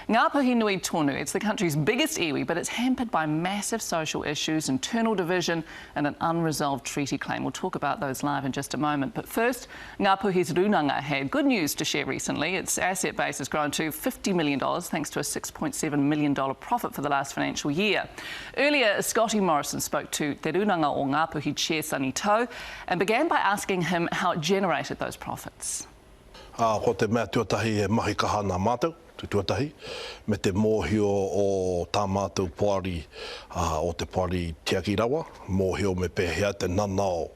Ngāpuhi nui tonu, it's the country's biggest iwi, but it's hampered by massive social issues, internal division and an unresolved treaty claim. We'll talk about those live in just a moment. But first, Ngāpuhi's Rūnanga had good news to share recently. Its asset base has grown to $50 million thanks to a $6.7 million profit for the last financial year. Earlier, Scotty Morrison spoke to Te Rūnanga o Ngāpuhi Chair Sonny Tau and began by asking him how it generated those profits. Ā, ko te mea tuatahi e mahi kaha ana mātou, te tuatahi, me te mōhio o tā mātou poari, ā, o te poari tiaki rawa, mōhio me pēhea te nanao,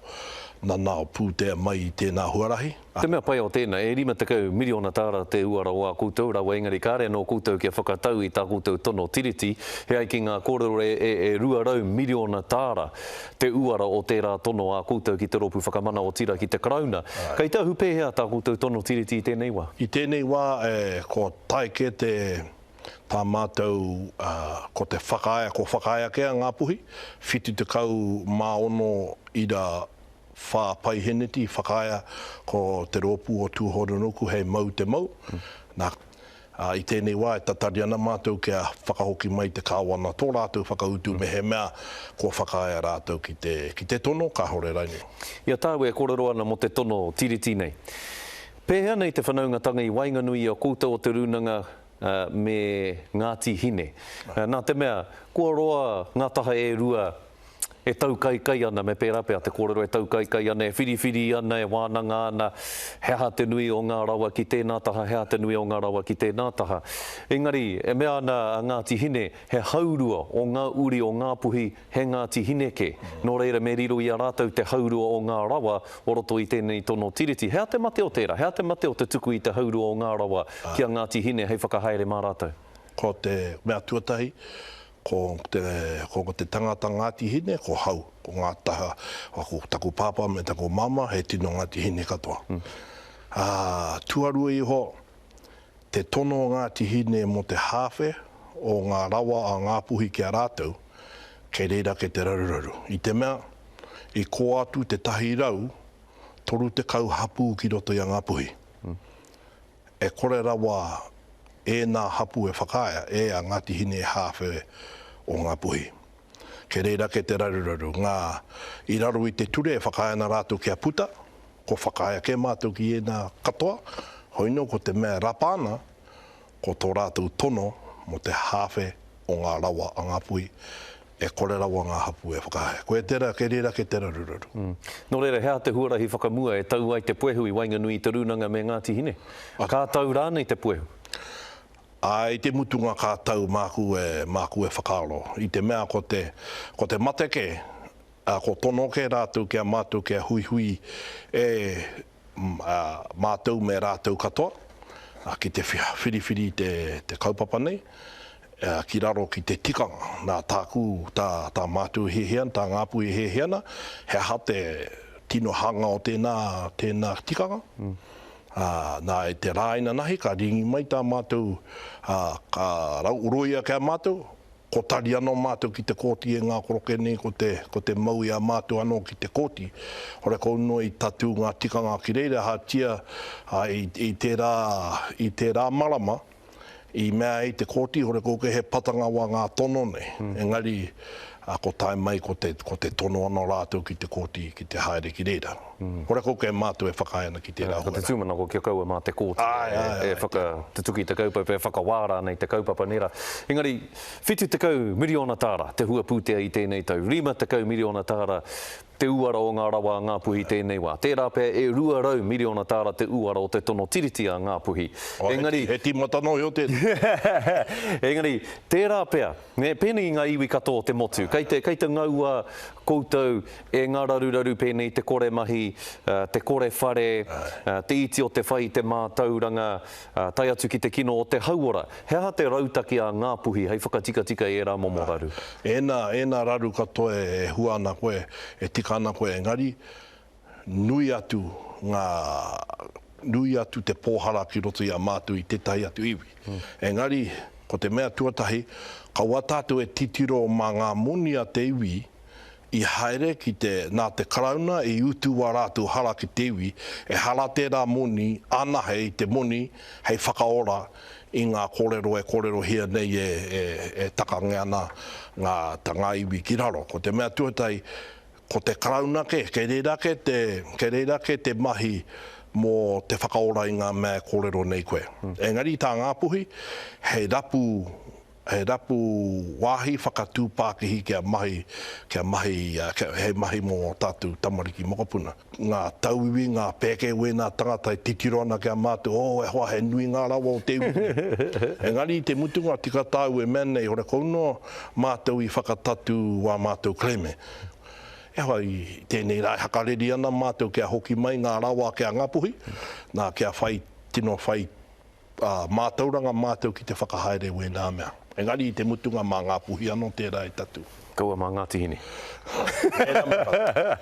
nanao pūtea mai i tēnā huarahi. Te mea pai o tēnā, e 50 miriona tāra te uara o ā koutou rawa engari kāre anō koutou kia whakatau i tā koutou tono tiriti, he ai ki ngā kōrero e 200 miriona tāra te uara o tērā tono ā koutou ki te Rōpū Whakamana otirā ki te Karauna. Kei te ahu pēhea tā koutou tono tiriti i tēnei wā? I tēnei wā kua tae kē te tā mātou ko te whakaae, kua whakaae ake a Ngāpuhi, 76 ira wha paiheneti i whakaaea ko te rōpū o Tūhouranukū hei mau te mau. Nā, ā, i tēnei wā e tatari ana mātou kia whakahoki mai te Kāwana tō rātou whakautu mehemea kua whakaaea rātou ki te, ki te tono, kāore rainei. I a tāu e kōrero ana mō te tono Tiriti nei, pēhea nei te whanaungatanga i waenganui i a koutou o Te Rūnanga me Ngāti Hine? Nā te mea, kua roa ngā taha e rua E taukaikai ana, me pērā pea te kōrero, e taukaikai ana, e whiriwhiri ana, e wānanga ana, he aha te nui o ngā rawa ki tēnā taha, he aha te nui o ngā rawa ki tēnā taha. Engari, e mea ana a Ngāti Hine, he haurua o ngā uri o Ngāpuhi he Ngāti Hine kē. Nō reira, me riro i a rātou te haurua o ngā rawa o roto i tēnei tono Tiriti. He aha te mate o tērā? He aha te mate o te tuku i te haurua o ngā rawa ki a Ngāti Hine hei whakahaere mā rātou? Ko te mea tuatahi, Ko te, ko te tangata Ngāti Hine, ko hau, ko ngā taha, ko taku pāpā me taku māmā, he tino Ngāti Hine katoa. Ā, tuarua iho, te tono o Ngāti Hine mō te hāwhe o ngā rawa a Ngāpuhi ki a rātou, kei reira ake te raruraru. I te mea, i kō atu te 130 hapū ki roto i a Ngāpuhi. E kore rawa ēnā hapū e whakaaea e a Ngāti Hine hāwhe o Ngāpuhi. Kei reira ake te raruraru, ngā, i raro i te ture e whakaae ana rātou kia puta, kua whakaaea kē mātou ki ēnā katoa, hoino ko te mea e rapa ana, ko tō rātou tono mō te hāwhe o ngā rawa a Ngāpuhi, E kore rawa ngā hapū e whakahaere. Koia tērā, kei reira ake te raruraru. Nō reira, he aha te huarahi whakamua e tau ai te puehu i waenganui i Te Rūnanga me Ngāti Hine? Ka tau rānei te puehu? Āe, i te mutunga ka tau māku e, māku e whakaaro. I te mea ko te, ko te mate kē, ā, ko tono kē rātou ki a mātou kia huihui e mātou me rātou katoa ki te whiriwhiri i te kaupapa nei, ki raro ki te tikanga. Nā tāku, tā, tā mātou e hiahia ana, tā Ngāpuhi e hiahia ana, he aha te tino hanga o tēnā, tēnā tikanga. Ā, nā, i te rā inanahi ka ringi mai tā mātou, ā, ka rauroia ki a mātou, Ko tari anō mātou ki te kōti e ngā koroke nei, ko te, ko te mau i a mātou anō ki te kōti. Horekau noa i tatū ngā tikanga ki reira, ahatia, ā, i, i tērā, i tērā marama, i mea ai te kōti, horekau kē he patanga wā ngā tono nei. Engari, ā, ko tae mai ko te, ko te tono anō rātou ki te kōti, ki te haere ki reira. Horekau kē mātou e whakaae ana ki tērā Ko te huarahi. tūmanako kia kaua mā te kōti e whakatutuki te kaupapa, e whakawā rānei te kaupapa, nē rā. Engari, 70 miriona tāra te hua pūtea i tēnei tau, 50 miriona tāra te uara o ngā rawa a Ngāpuhi tēnei wā. Tērā pea e 200 miriona tāra te uara o te tono tiriti a Ngāpuhi. Engari. He tīmata noa iho tēnei. Engari, tērā pea, nē, pēnei i ngā iwi katoa o te motu, kei te, kei te ngaua koutou e ngā raruraru pēnei te kore mahi, te kore whare, te iti o te whai i te mātauranga, tae atu ki te kino o te hauora. He aha te rautaki a Ngāpuhi hei whakatikatika i ērā momo raru? Ēnā, ēnā raru katoa e hua ana koe, e tika ana koe, engari nui atu ngā, nui atu te pōhara ki roto i a mātou i tētahi atu iwi. Engari, ko te mea tuatahi, kaua tātou e titiro mā ngā moni a te iwi. i haere ki te, nā te Karauna i utu wā rātou hara ki te iwi, ehara tērā moni anahe i te moni hei whakaora i ngā kōrero e kōrerohia nei e, e, e takange ana ngā, ta ngā iwi ki raro. Ko te mea tuatahi, ko te Karauna kē, kei reira kē te, kei reira kē te mahi mō te whakaora i ngā mea e kōrero nei koe. Engari tā Ngāpuhi, he rapu He rapu wāhi whakatū pākihi kia mahi, kia mahi, hei mahi mō ō tātou tamariki mokopuna. Ngā tauiwi, ngā pēke wēnā tangata e titiro ana ki a mātou, oh e hoa he nui ngā rawa o te iwi nei. Engari i te mutunga tika tāu e mea nei, horekau noa mātou i whakatatū wā mātou kerēme. E hoa i tēnei rā e hakareri ana mātou kia hoki mai ngā rawa ki a Ngāpuhi, nā kia whai, tino whai ā, mātauranga mātou ki te whakahaere wēnā mea. Engari i te mutunga mā Ngāpuhi anō tērā e tatū. Kaua mā Ngāti Hine. Ēnā me ka.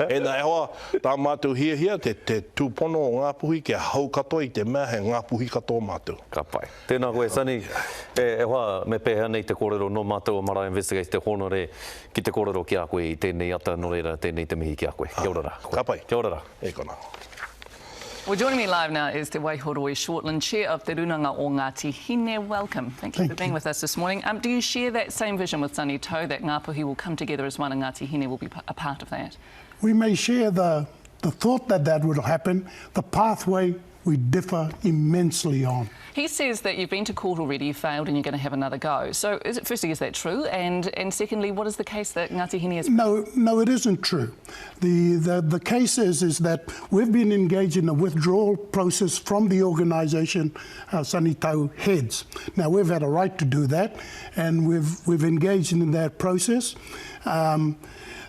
Ēnā e hoa, tā mātou hiahia, te, te tūpono o Ngāpuhi kia hou katoa i te mea he Ngāpuhi katoa mātou. Ka pai. Tēnā koe Sonny. E, e hoa, me pēhea nei te kōrero nō mātou o Marae Investigates te hōnore ki te kōrero ki a koe i tēnei ata, nō reira tēnei te mihi ki a koe. Kia ora rā. Ka pai. Kia ora rā. E kona. Well, joining me live now is Te Waihoroi Shortland, Chair of Te Runanga o Ngāti Hine. Welcome. Thank you Thank for being you. with us this morning. Um, do you share that same vision with Sonny Tau that Ngāpuhi will come together as one and Ngāti Hine will be a part of that? We may share the, the thought that that will happen. The pathway we differ immensely on. He says that you've been to court already, you failed, and you're going to have another go. So, is it, firstly, is that true? And and secondly, what is the case that Ngāti Hine is? No, no, it isn't true. The, the, the case is, is that we've been engaged in a withdrawal process from the organisation uh, Sonny Tau heads. Now, we've had a right to do that, and we've, we've engaged in that process. Um,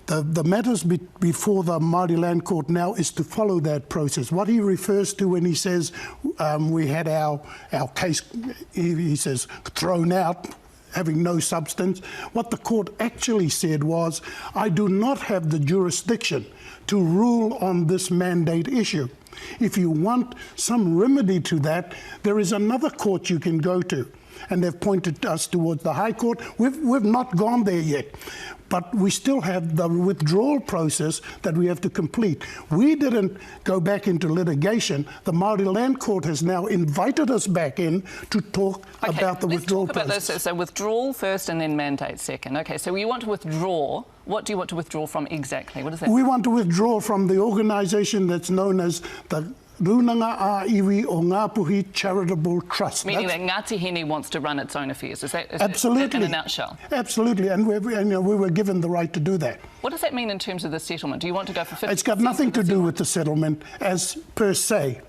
the, the matters be, before the Māori Land Court now is to follow that process. What he refers to when he says um, we had our, our case, he, he says, thrown out, having no substance. What the court actually said was, I do not have the jurisdiction to rule on this mandate issue. If you want some remedy to that, there is another court you can go to. And they've pointed us towards the High Court. We've, we've not gone there yet but we still have the withdrawal process that we have to complete. We didn't go back into litigation. The Māori Land Court has now invited us back in to talk okay, about the withdrawal talk about process. Those. So withdrawal first and then mandate second. Okay, so you want to withdraw. What do you want to withdraw from exactly? What does that We mean? want to withdraw from the organisation that's known as the Rūnanga a Iwi o Ngāpuhi Charitable Trust. Meaning That's, that Ngāti Hine wants to run its own affairs. Is that, is absolutely. in a nutshell? Absolutely, and, we, and you know, we were given the right to do that. What does that mean in terms of the settlement? Do you want to go for 50 It's got nothing to do with the settlement as per se.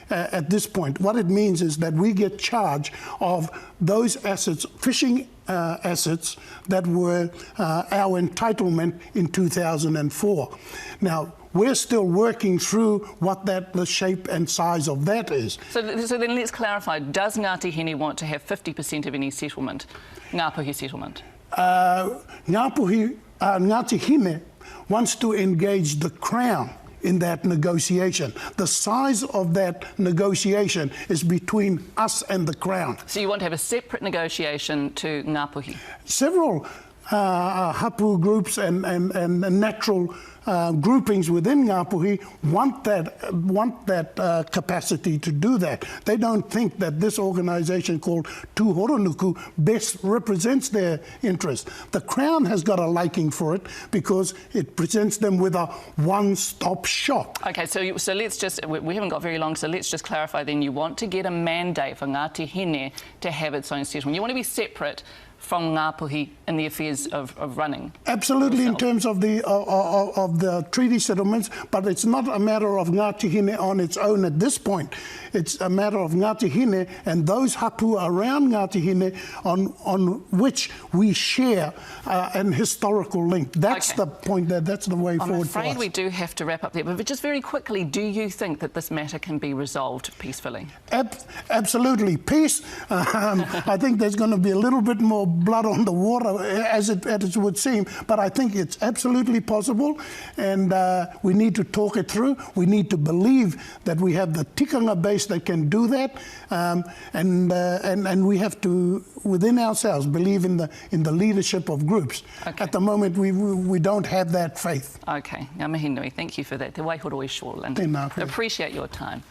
Uh, at this point. What it means is that we get charge of those assets, fishing uh, assets that were uh, our entitlement in 2004. Now, we're still working through what that the shape and size of that is. So, so then let's clarify, does Ngāti Hine want to have 50% of any settlement, Ngāpuhi settlement? Uh, Ngāpuhi, uh, Ngāti Hine wants to engage the Crown in that negotiation. The size of that negotiation is between us and the Crown. So you want to have a separate negotiation to Ngāpuhi? Several uh, uh, hapu groups and, and, and natural uh, groupings within Ngāpuhi want that, want that uh, capacity to do that. They don't think that this organization called Tūhoronuku best represents their interests. The Crown has got a liking for it because it presents them with a one-stop shop. Okay, so, you, so let's just, we, we haven't got very long, so let's just clarify then. You want to get a mandate for Ngāti Hine to have its own settlement. You want to be separate from Ngāpuhi in the affairs of, of running? Absolutely, in terms of the, uh, uh, of the treaty settlements, but it's not a matter of Ngāti Hine on its own at this point. It's a matter of Ngāti Hine and those hapu around Ngāti Hine on, on which we share uh, an historical link. That's okay. the point, that, that's the way I'm forward afraid we do have to wrap up there, but just very quickly, do you think that this matter can be resolved peacefully? Ab absolutely. Peace, um, I think there's going to be a little bit more blood on the water, as it, as it would seem, but I think it's absolutely possible. And uh, we need to talk it through. We need to believe that we have the tikanga base that can do that. Um, and, uh, and, and we have to, within ourselves, believe in the, in the leadership of groups. Okay. At the moment, we, we don't have that faith. Okay. Ngā mihi nui. Thank you for that. Te Waihoroi Shortland. Tēnā koe. Appreciate your time.